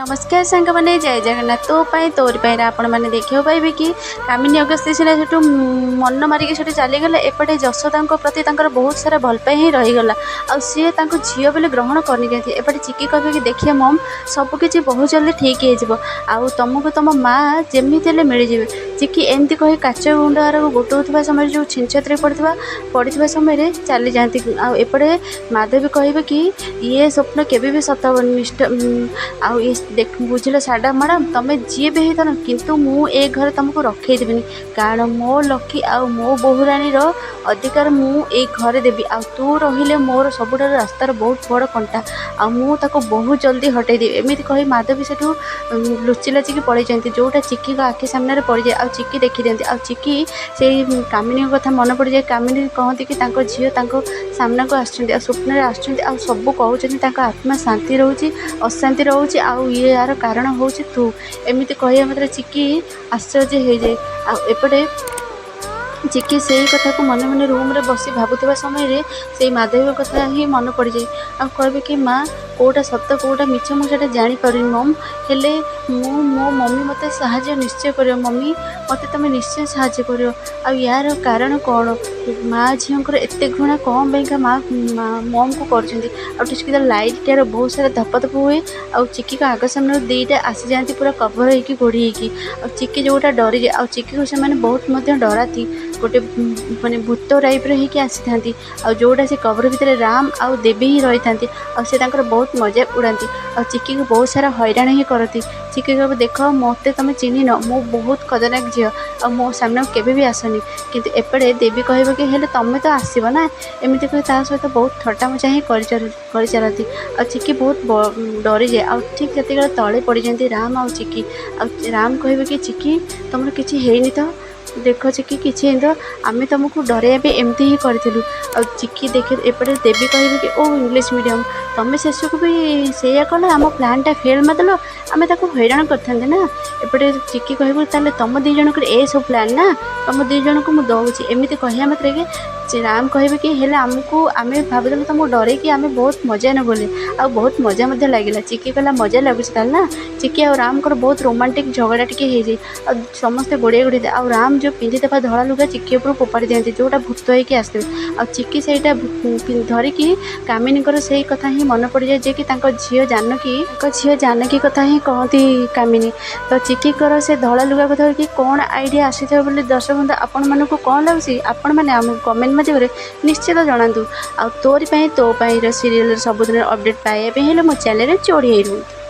ନମସ୍କାର ସାଙ୍ଗମାନେ, ଜୟ ଜଗନ୍ନାଥ। ତୋ ପାଇଁ ତୋରି ପାଇଁରେ ଆପଣମାନେ ଦେଖିବାକୁ ପାଇବେ କି କାମିନୀ ଅଗସ୍ତ୍ୟ ସିନା ସେଠୁ ମନ ମାରିକି ସେଠୁ ଚାଲିଗଲେ, ଏପଟେ ଯଶୋଦାଙ୍କ ପ୍ରତି ତାଙ୍କର ବହୁତ ସାରା ଭଲ ପାଇ ହିଁ ରହିଗଲା ଆଉ ସିଏ ତାଙ୍କୁ ଝିଅ ବୋଲି ଗ୍ରହଣ କରିନିଅନ୍ତି। ଏପଟେ ଚିକି କହିବେ କି ଦେଖିଏ ମମ୍, ସବୁକିଛି ବହୁତ ଜଲ୍ଦି ଠିକ୍ ହେଇଯିବ ଆଉ ତମକୁ ତମ ମା ଯେମିତି ହେଲେ ମିଳିଯିବେ। ଚିକି ଏମିତି କହି କାଚ ଗୁଣ୍ଡ ଆରକୁ ଗୋଟଉଥିବା ସମୟରେ ଯେଉଁ ଛିନଛତରେ ପଡ଼ିଥିବା ସମୟରେ ଚାଲିଯାଆନ୍ତି। ଆଉ ଏପଟେ ମାଧବୀ କହିବେ କି ଇଏ ସ୍ୱପ୍ନ କେବେ ବି ସତ ହେବନି ମିଷ୍ଟର। ଆଉ ଇଏ ଦେଖ, ବୁଝିଲ ସାଡା ମ୍ୟାଡ଼ାମ୍, ତମେ ଯିଏ ବି ହେଇଥାଅ, କିନ୍ତୁ ମୁଁ ଏ ଘରେ ତମକୁ ରଖେଇଦେବିନି, କାରଣ ମୋ ଲକି ଆଉ ମୋ ବୋହୂରାଣୀର ଅଧିକାର ମୁଁ ଏଇ ଘରେ ଦେବି। ଆଉ ତୁ ରହିଲେ ମୋର ସବୁଠାରୁ ରାସ୍ତାର ବହୁତ ବଡ଼ କଣ୍ଟା ଆଉ ମୁଁ ତାକୁ ବହୁତ ଜଲ୍ଦି ହଟେଇଦେବି। ଏମିତି କହି ମାଧବୀ ସେଠୁ ଲୁଚି ଲାଚିକି ପଳେଇଯାଆନ୍ତି, ଯେଉଁଟା ଚିକିଙ୍କ ଆଖି ସାମ୍ନାରେ ପଡ଼ିଯାଏ ଆଉ ଚିକି ଦେଖିଦିଅନ୍ତି। ଆଉ ଚିକି ସେଇ କାମିନୀଙ୍କ କଥା ମନେ ପଡ଼ିଯାଏ। କାମିନୀ କହନ୍ତି କି ତାଙ୍କ ଝିଅ ତାଙ୍କ ସାମ୍ନାକୁ ଆସୁଛନ୍ତି ଆଉ ସ୍ୱପ୍ନରେ ଆସୁଛନ୍ତି ଆଉ ସବୁ କହୁଛନ୍ତି, ତାଙ୍କ ଆତ୍ମା ଶାନ୍ତି ରହୁଛି, ଅଶାନ୍ତି ରହୁଛି ଆଉ ଇଏ ୟାର କାରଣ ହେଉଛି ତୁ। ଏମିତି କହିବା ମାତ୍ରେ ଚିକି ଆଶ୍ଚର୍ଯ୍ୟ ହେଇଯାଏ। ଆଉ ଏପଟେ ଚିକି ସେଇ କଥାକୁ ମନେ ମନେ ରୁମ୍ରେ ବସି ଭାବୁଥିବା ସମୟରେ ସେଇ ମାଧବୀଙ୍କ କଥା ହିଁ ମନେ ପଡ଼ିଯାଏ ଆଉ କହିବେ କି ମା, କେଉଁଟା ସତ କେଉଁଟା ମିଛ ମୁଁ ସେଇଟା ଜାଣିପାରୁନି ମମ୍, ହେଲେ ମୁଁ ମୋ ମମି ମୋତେ ସାହାଯ୍ୟ ନିଶ୍ଚୟ କରିବ। ମମି, ମୋତେ ତୁମେ ନିଶ୍ଚୟ ସାହାଯ୍ୟ କରିବ। ଆଉ ୟାର କାରଣ କ'ଣ? ମା ଝିଅଙ୍କର ଏତେ ଘୃଣା କ'ଣ ପାଇଁକା ମା ମମ୍କୁ କରୁଛନ୍ତି? ଆଉ ଠିକ୍ ଲାଇଟ୍ଟାର ବହୁତ ସାରା ଧପଧପ ହୁଏ ଆଉ ଚିକିଙ୍କ ଆଗ ସାମ୍ନାରୁ ଦୁଇଟା ଆସିଯାଆନ୍ତି ପୁରା କଭର୍ ହେଇକି, ଘୋଡ଼ି ହେଇକି, ଆଉ ଚିକି ଯେଉଁଟା ଡରିଯାଏ। ଆଉ ଚିକିକୁ ସେମାନେ ବହୁତ ମଧ୍ୟ ଡରାନ୍ତି, ଗୋଟେ ମାନେ ଭୂତ ଟାଇପ୍ର ହେଇକି ଆସିଥାନ୍ତି ଆଉ ଯେଉଁଟା ସେ କଭର୍ ଭିତରେ ରାମ ଆଉ ଦେବୀ ହିଁ ରହିଥାନ୍ତି ଆଉ ସେ ତାଙ୍କର ବହୁତ ମଜା ଉଡ଼ାନ୍ତି ଆଉ ଚିକିକୁ ବହୁତ ସାରା ହଇରାଣ ହିଁ କରନ୍ତି। ଚିକି କହିବ, ଦେଖ, ମୋତେ ତୁମେ ଚିହ୍ନିନ, ମୁଁ ବହୁତ ଖତରନାକ ଝିଅ ଆଉ ମୋ ସାମ୍ନାକୁ କେବେ ବି ଆସନି। କିନ୍ତୁ ଏପଟେ ଦେବୀ କହିବ କି ହେଲେ ତୁମେ ତ ଆସିବ ନା। ଏମିତି କହି ତା ସହିତ ବହୁତ ଥଟ୍ଟା ମଜା ହିଁ କରିଚାଲନ୍ତି ଆଉ ଚିକି ବହୁତ ଡରିଯାଏ। ଆଉ ଠିକ୍ ସେତିକିବେଳେ ତଳେ ପଡ଼ିଯାନ୍ତି ରାମ ଆଉ ଚିକି। ଆଉ ରାମ କହିବେ କି ଚିକି, ତୁମର କିଛି ହେଇନି ତ? ଦେଖ ଚିକି, କିଛି ହେଇନି ତ? ଆମେ ତୁମକୁ ଡରାଇବା ପାଇଁ ଏମିତି ହିଁ କରିଥିଲୁ। ଆଉ ଚିକି ଦେଖେ, ଏପଟେ ଦେବୀ କହିବେ କି ଓ ଇଂଲିଶ ମିଡ଼ିୟମ୍, ତମେ ଶେଷକୁ ବି ସେଇଆ କଲ, ଆମ ପ୍ଲାନ୍ଟା ଫେଲ୍ ମାରିଦେଲ, ଆମେ ତାକୁ ହଇରାଣ କରିଥାନ୍ତେ ନା। ଏପଟେ ଚିକି କହିବ, ତାହେଲେ ତମ ଦୁଇ ଜଣଙ୍କର ଏସବୁ ପ୍ଲାନ୍ ନା? ତମ ଦୁଇ ଜଣଙ୍କୁ ମୁଁ ଦେଉଛି। ଏମିତି କହିବା ମାତ୍ରକେ ରାମ କହିବେ କି ହେଲେ ଆମକୁ ଆମେ ଭାବୁଥିଲୁ ତମକୁ ଡରେଇକି ଆମେ ବହୁତ ମଜା ନେବୁ ବୋଲି ଆଉ ବହୁତ ମଜା ମଧ୍ୟ ଲାଗିଲା। ଚିକି କହିଲା, ମଜା ଲାଗୁଛି ତାହେଲେ ନା? ଚିକି ଆଉ ରାମଙ୍କର ବହୁତ ରୋମାଣ୍ଟିକ୍ ଝଗଡ଼ା ଟିକେ ହେଇଯାଏ ଆଉ ସମସ୍ତେ ଗୋଡ଼େଇ ଗୋଡ଼େଇ, ଆଉ ରାମ ଯେଉଁ ପିନ୍ଧିଥିବା ଧଳା ଲୁଗା ଚିକି ଉପରୁ ଫୋପାଡ଼ି ଦିଅନ୍ତି, ଯେଉଁଟା ଭୂତ ହେଇକି ଆସିଥିବେ। ଆଉ ଚିକି ସେଇଟା ଧରିକି କାମିନୀଙ୍କର ସେଇ କଥା ହିଁ ମନେ ପଡ଼ିଯାଏ ଯେ କି ତାଙ୍କ ଝିଅ ଜାନକୀ, ତାଙ୍କ ଝିଅ ଜାନକୀ କଥା ହିଁ କହନ୍ତି କାମିନୀ। ତ ଚିକିଙ୍କର ସେ ଧଳା ଲୁଗାକୁ ଧରିକି କ'ଣ ଆଇଡ଼ିଆ ଆସିଥିବ ବୋଲି ଦର୍ଶକ ବନ୍ଧୁ ଆପଣମାନଙ୍କୁ କ'ଣ ଲାଗୁଛି, ଆପଣମାନେ ଆମକୁ କମେଣ୍ଟ ମାଧ୍ୟମରେ ନିଶ୍ଚିତ ଜଣାନ୍ତୁ। ଆଉ ତୋରି ପାଇଁ ତୋ ପାଇଁର ସିରିଏଲର ସବୁଦିନ ଅପଡ଼େଟ୍ ପାଇବା ପାଇଁ ହେଲେ ମୋ ଚ୍ୟାନେଲରେ ଯୋଡ଼ି ହେଇ ରୁହନ୍ତୁ।